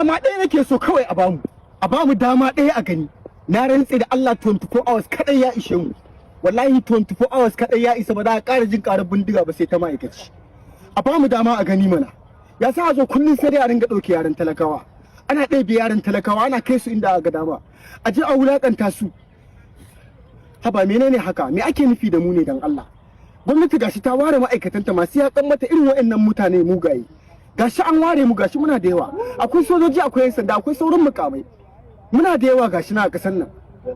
Dama ɗaya nake so kawai a bamu, a bamu dama ɗaya a gani. Na rantse da Allah, 24 hours kadai ya ishe mu. Wallahi 24 hours kadai ya isa, ba za a ƙara jin ƙarar bindiga ba sai ta ma'aikaci. A bamu dama a gani mana. Ya sa a zo kullum sai dai a ringa ɗauke yaran talakawa, ana ɗebe yaran talakawa, ana kai su inda aka dama, a je a wulaƙanta su. Haba, menene haka? Me ake nufi da mu ne dan Allah? Gwamnati gashi ta ware ma'aikatanta masu yakan mata irin waɗannan mutane mugaye. Gashi an ware mu, gashi muna da yawa, akwai sojoji, akwai yan sanda, akwai sauran mukamai, muna da yawa gashi na a ƙasar nan.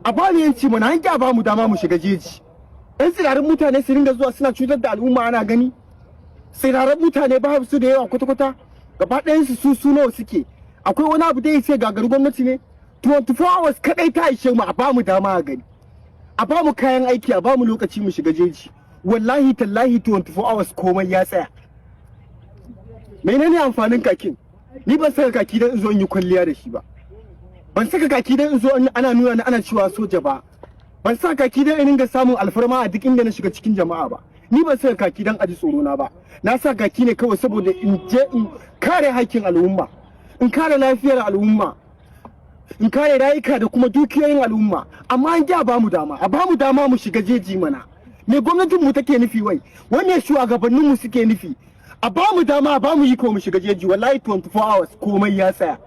A ba mu yanci mana. An a ba mu dama mu shiga jeji, yan tsirarin mutane su ringa zuwa suna cutar da al'umma ana gani. Tsirarin mutane ba su da yawa kwata-kwata, gaba ɗayan su su nawa suke? Akwai wani abu da ya ce gagaru gwamnati ne? 24 hours kadai ta ishe mu. A ba mu dama a gani, a ba mu kayan aiki, a ba mu lokaci mu shiga jeji. Wallahi tallahi 24 hours komai ya tsaya. Menene amfanin kakin? Ni ban saka kaki don in zo in yi kwalliya da shi ba, ban saka kaki don in zo ana nuna ni ana cewa soja ba, ban saka kaki don in ringa samun alfarma a duk inda na shiga cikin jama'a ba. Ni ban saka kaki don a ji tsoro na ba. Na sa kaki ne kawai saboda in je in kare haƙƙin al'umma, in kare lafiyar al'umma, in kare rayuka da kuma dukiyoyin al'umma. Amma an a bamu dama, a bamu dama mu shiga jeji mana. Me gwamnatin mu take nufi? Wai wanne shugabannin mu suke nufi? A bamu dama, a bamu iko mu shiga jeji. Wallahi 24 hours komai ya tsaya.